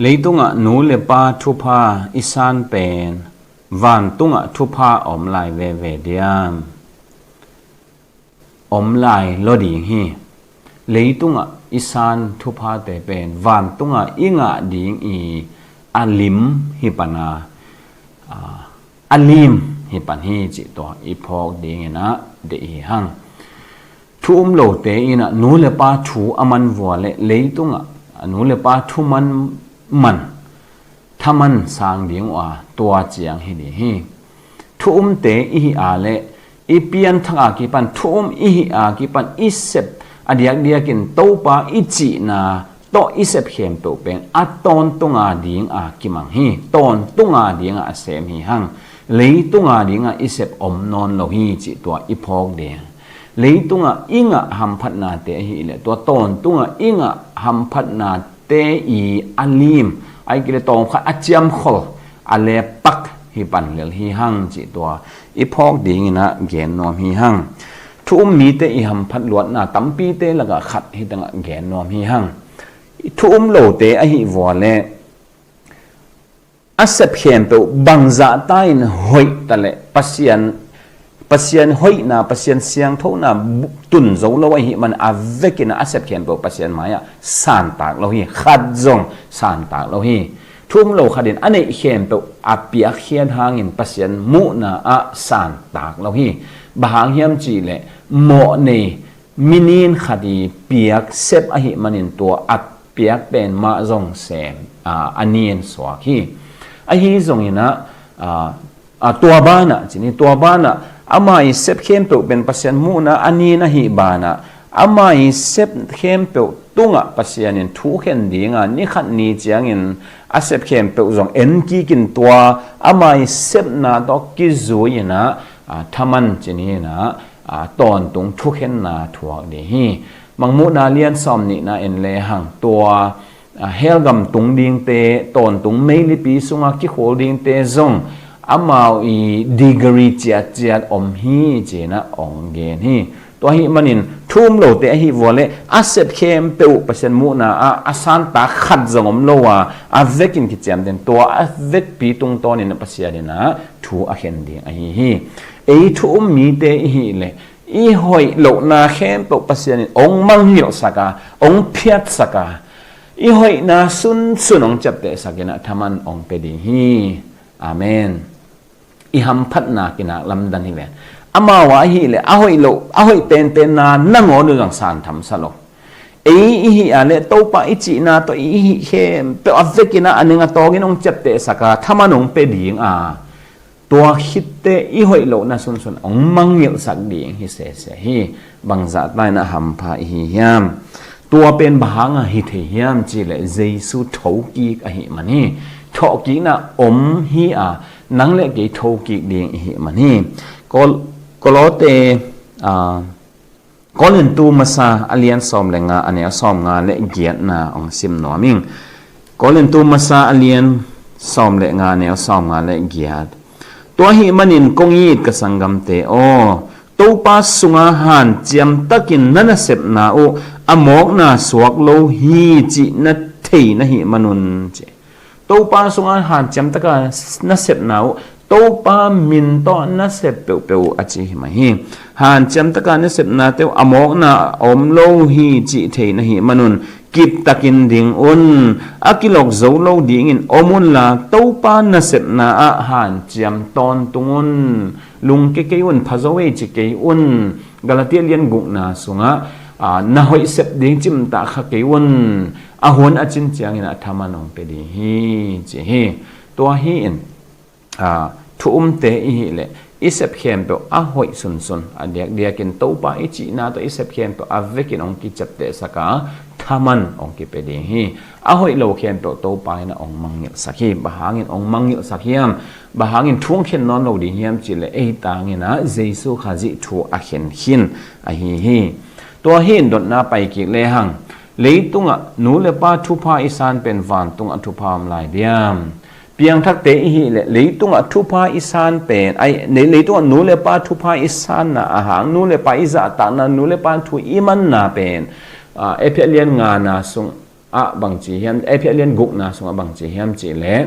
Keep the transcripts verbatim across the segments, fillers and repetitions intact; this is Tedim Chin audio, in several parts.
Leitungah nu le pa thupha i san pen vantungah thupha om lai veve diam? Om lai lo ding hi. Leitungah i san thuphate pen vantungah i ngah ding i a lim hi pan a, a, a lim hi pan hi cih tua i phawk dingin ah deih hi hang. Thu um lote in ah nu le pa thu a man vua le leitungah nu le pa thu man man thaman sang ding uh a, tua ciang hi ding hi. Thu umte i hi a le i pianthak a kipan thu um i hi a kipan i sep a diakdiakin Topa i cihna tawh i sep khempeuh pen a tawntunga dinga kimang hi. Tawntunga dinga a sem hi hang. Leitunga dinga i sep om nawn lo hi cih tua i phawk ding. Leitungah i ngah hamphatnate ahi le tua tawntungah i ngah hamphatnate i a lim, ai kile tawmkhat a ciamkhol, a lepak hi pan lel hi hang cih tua i phawk dingin ah gen nuam hi hang. Thu um mite i hamphat luatna tampite lakah khat hi tengah gen nuam hi hang. Thu um lote ahi vua le a sep khempeuh bangzah ta in hoih ta le Pasian, Pasian hoihna, Pasian siangthona bu-, tun zo lo ahi man a vekin a sep khempeuh Pasian mai-ah santak lo hi, khat zong santak lo hi. Thu um lo khatin a neih khempeuh a piakkhiat hangin Pasian muhna ah santak lo hi. Bang hang hiam cih le mawh nei minin khat i piak sep ahi manin tua a piak pen mah zong sem, a, a nin suak hi. Ahi zongin ah, a, a, tua banah, cini tua banah, ama i sep khempeuh pen Pasian muhna a nin ahi banah, ama i sep khempeuh tungah Pasian in thu khen dinga, ni khat ni ciangin a sep khempeuh zong en kikin tua, ama i sepna tawh kizui in ah, a, thaman cini in ah, a, tawntung thukhenna thuak ding hi. Mangmuhna lian sawm nihna en lehang tua, a, hell gam tung dingte, tawntung meilipi sunga kikhul dingte zong amau i degree ciatciat om hi cina ong gen hi. Tua ahi manin thu um lote ahi vua le a sep khempeuh Pasian muhna ah a santak khat zong om lo a, a vekin kiciamten tua a vekpi tungtawnin Pasian in ah thu a khen ding ahi hi. Ei thu um mite i hi le i hoih lohna khempeuh Pasian in ong mangngilhsak a, ong phiatsak a, i hoihna sunsun ong ciaptehsak in ah thaman ong pe ding hi. Amen. I hamphatna kinak lamdan hi ven. Amau a hi le a hoih loh, a hoih penpenna nangawn uh zong san thamsa lo. Ei i hi a le Topa i cihna tawh i hi khempeuh a vekin ah a ning a tawngin ong ciaptehsak a, thaman ong pe ding a, tua khitte i hoih lohna sunsun ong mangngilhsak ding hi sese hi. Bangzah ta in ah hampha i hi hiam? Tua pen bang hanga hi thei hiam cih le Jesu thokik ahi man hi. Thawhkikna om hi a, nang le kei thokik ding i hi man hi. Kol-, Kolote, a, Korintu masa a lian sawm le nga a neu sawm nga le giatna ong sim nuam ing. Korintu masa a lian sawm le nga a neu sawm nga le giat. Tua ahi manin kong it ka sanggamte aw, Topa sunga hanciam takin na nasepna uh a mawkna suak lo hi cih na thei na hi manun ci. Topa sunga hanciam taka nasepna uh, Topa min tawh nasep peuhpeuh uh a ci hi mah hi. Hanciam taka nasepnate uh a mawkna a om lo hi cih thei na hi manun kiptakin ding un. A kilok zo lo dingin om unla Topa nasepna ah hanciam tawntung un. Lungke kei un, phazo ei ci kei un. Galatia lian gukna sungah, a, na hoih sep ding cimtah kha kei un. A hun a cin ciangin a thaman ong pe ding hi ci hi. Tua hi in, a, thu umte i hi le i sep khempeuh a hoih sunsun a diakdiakin Topa i cihna tawh i sep khempeuh a vekin ong kiciaptehsak a, thaman ong kipe ding hi. A hoih lo khempeuh Topa in a ong mangngilhsak hi. Bang hangin ong mangngilhsak hiam? Bang hangin thu ong khen nawn lo ding hiam cih le ei tangin ah Jesu Khazih thu a khen khin ahi hi. Tua hi in dotna pai kik lehang, leitungah nu le pa thupha i san pen vantungah thupha om lai diam? Piangthakte i hi le leitungah thupha i san pen, ai, le-, leitungah nu le pa thupha i sanna ahang, nu le pa i zahtakna, nu le pa thu i manna pen, a, Efesa lian ngana sung ah bangci hiam, Efesa lian gukna sungah bangci hiam cih leh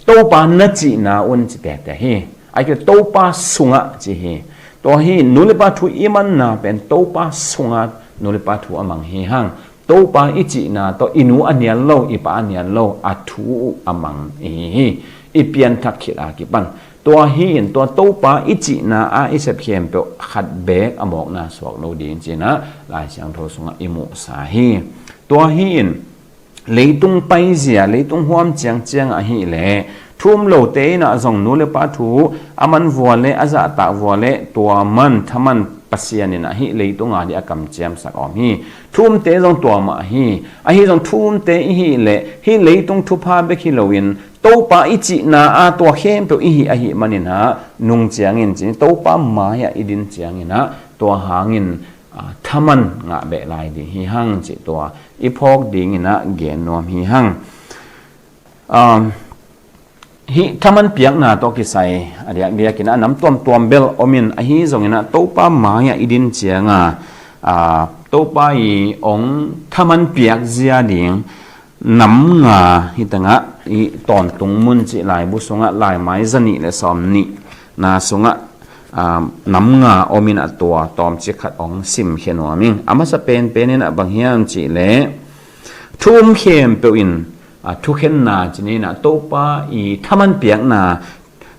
Topa na cihna un ci tete hi. Ai kei Topa sungah ci hi. Tua hi nu le pa thu i manna pen Topa sungah nu le pa thu a mang hi hang. Topa i cihna tawh i nu a nial lo, i pa a nial lo, a thu uh a mang i hi hi. I pianthak khit a kipan. Tua hi in tua Topa i cihna a i sep khempeuh khat beek a mawkna suak lo ding cinah Lai Siangtho sungah i muhsa hi. Tua hi in leitung paizia, leitung huam ciangciang ahih leh thu um lote inah zong nu le pa thu a man vua le a zahtak vua le tua man thaman Pasian inah hih leitung a dih a kamciamsak a om hi. Thu umte zong tua mah hi. Ahi zong thu umte i hih leh hih leitung thupha bek hi loin Topa i cihna a tua khempeuh i hih ahih maninah nung ciangin cin Topa mai-ah i din cianginah tua hangin ah, thaman ngah beh lai ding hi hang cih tua i phawk dinginah gen nuam hi hang. Um, hih thaman piakna tawh kisai a diakdiakinah a nam tuamtuam bel omin ahi zonginah Topa mai-ah i din cianga ah, Topa i ong thaman piak zia ding nam nga hi tengah i tawntung mun cih laibu sungah laimai zanih le sawm nih na sungah ah, nam nga omin a tua tawmcik khat ong simkhia nuam ing. A masa penpen inah bang hiam cih leh thu um khempeuh in ah, thukhenna cih inah Topa i thaman piakna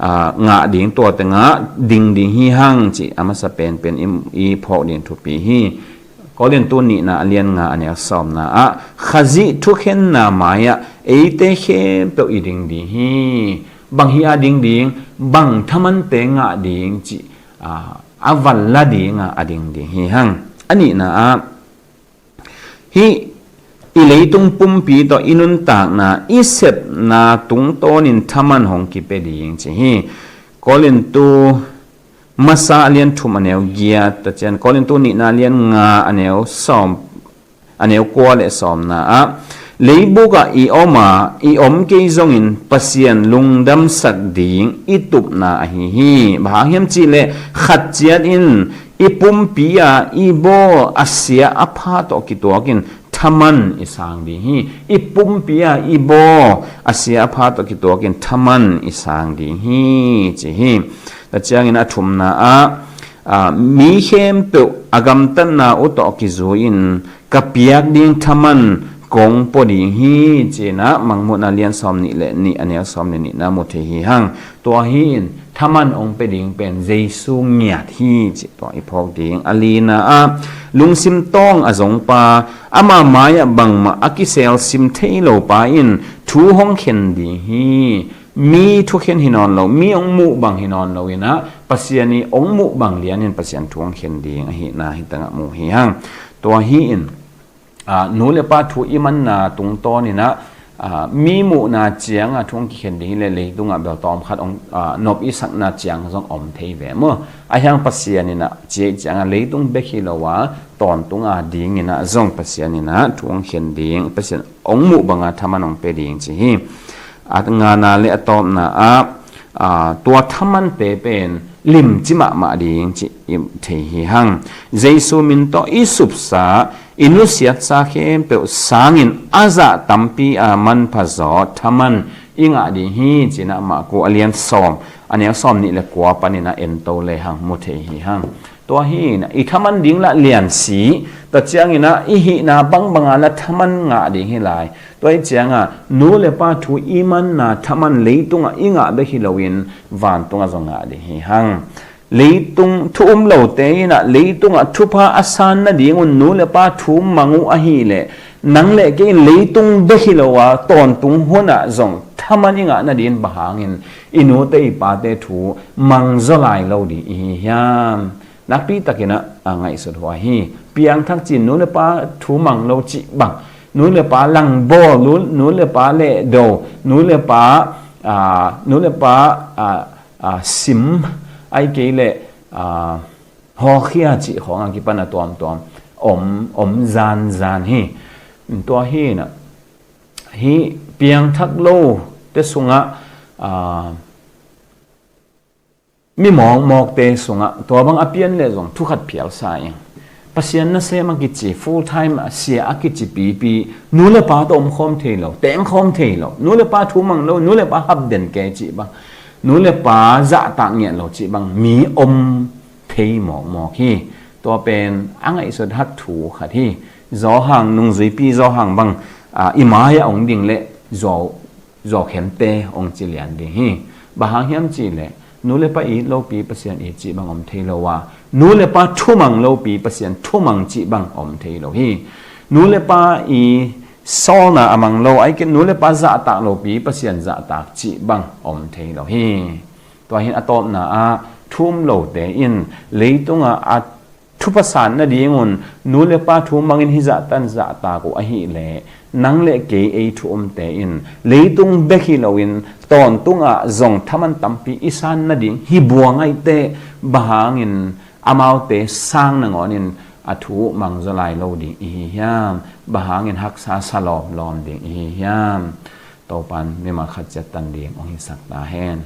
ah, ngah ding tua tengah ding ding hi hang cih a masa penpen i, i phawk ding thupi hi. Korintu nihna a lian nga a neu sawmna ah Khazih thukhenna mai-ah eite khempeuh i ding ding hi. Bang hi a ding ding, bang thamante ngah ding cih ah, a van la dinga a ding ding hi hang. A nihna ah hih i leitung pumpi tawh i nuntakna i sepna tungtawnin thaman hong kipia ding ci hi. Korintu masa a lian thum a neu giat ta cian Korintu nihna a lian nga a neu sawm a neu kua le sawmna ah leibukah i om a i om kei zongin Pasian lungdamsak ding i tupna ahi hi. Bang hang hiam cih leh khat ciat in i pumpi a i baw a sia a pha tawh kituakin thaman i sang ding hi. I pumpi a i baw a sia a pha tawh kituakin thaman i sang ding hi ci hi. Tua ciangin a thumna ah ah, mi khempeuh a gamtatna uh tawh kizui-in ka piak ding thaman kong pua ding hi cinah Mangmuhna lian sawm nih le nih a neu sawm le nihna mu thei hi hang. Tua hi in thaman ong pia ding pen Jesu ngiat hi cih tua i phawk ding. A lina ah lungsim tawng a zongpa ama mai-ah bangmah a kiselsim thei lopa in thu hong khen ding hi. Mi thukhen hi nawn lo, mi ong muh bang hi nawn lo inah Pasian i ong muh bang lianin Pasian thu ong khen ding ahihna hi tangah mu hi hang. Tua hi in ah, nu le pa thu i manna tungtawn inah ah, mi muhna cianga thu ong kikhen ding hi le leitungah bel tawm khat ong ah, nop i sakna ciang zong om thei ve maw? A hiang Pasian inah ciah cianga leitung bek hi lo a tawntunga dinginah zong Pasian inah thu ong khen ding, Pasian ong muh banga thaman ong pia ding ci hi. A ngana le a tawpna ah ah, tua thamante pen limci mahmah ding cih i thei hi hang. Jesu min tawh i supsa i nusiatsa khempeuh sangin a zah tampi a manpha zaw thaman i ngah ding hi cinah Maku a lian sawm a neu sawm nih le kua paninah ento le hang mu thei hi hang. Tua hi inah i thaman ding lah liansi ta cianginah i hihna bangbanga lah thaman ngah ding hi lai. Tua hi cianga nu le pa thu i manna thaman leitungah i ngah bek hi loin vantungah zong ngah ding hi hang. Leitung thu um lote inah leitungah thupha a san nadingun nu le pa thu mang uh ahileh nang le kei in leitung bek hi lo a tawntung hunah zong thaman i ngah nadin bang hangin i nute i pate thu mangzaw lai lo ding i hi hiam? Nakpi takinah a ngaihsut huai hi. Piangthak cin nu le pa thu mang lo cih bang, nu le pa langbawl, nu, nu le pa lehdo, nu le pa ah, nu le pa ah, ah, sim ai kei le ah, hawkhia cih khawng a kipan a tuamtuam om, om zanzan hi. Tua hi inah hih piangthak lo te sungah ah, mi mawkmawkte sungah tua bang a pian leh zong thukhat phialsa ing. Pasian nasem a kici, full time a sia a kici pipi, nu le pa tawh omkhawm thei lo, tengkhawm thei lo, nu le pa thu mang lo, nu le pa hapden kei cih bang, nu le pa zahtak ngiat lo cih bang mi om thei mawkmawk hi. Tua pen a ngaihsut hak thu khat hi. Zawhang nungzuipi zawhang bang, a, i mai-ah ong ding le zaw zawkhemte ong ci lian ding hi. Bang hang hiam cih leh nu le pa it lopi Pasian it cih bang om thei lo a, nu le pa thumang lopi Pasian thumang cih bang om thei lo hi. Nu le pa i sawlna a mang lo, ai kei nu le pa zahtak lopi Pasian zahtak cih bang om thei lo hi. Tua hi-in a tawpna ah thu um lote in leitungah a thupha san nadingun nu le pa thu mangin hih zahtan zahtak uh ahih leh nang le kei ei thu umte in leitung bek hi loin tawntungah zong thaman tampi i san nading hi buang aih teh, bang hangin amaute sang nangawnin a thu mangzaw lai lo ding i hi hiam? Bang hangin haksa sa lawmlawm ding i hi hiam? Topan mimal khat ciat tan ding ong hisak ta hen.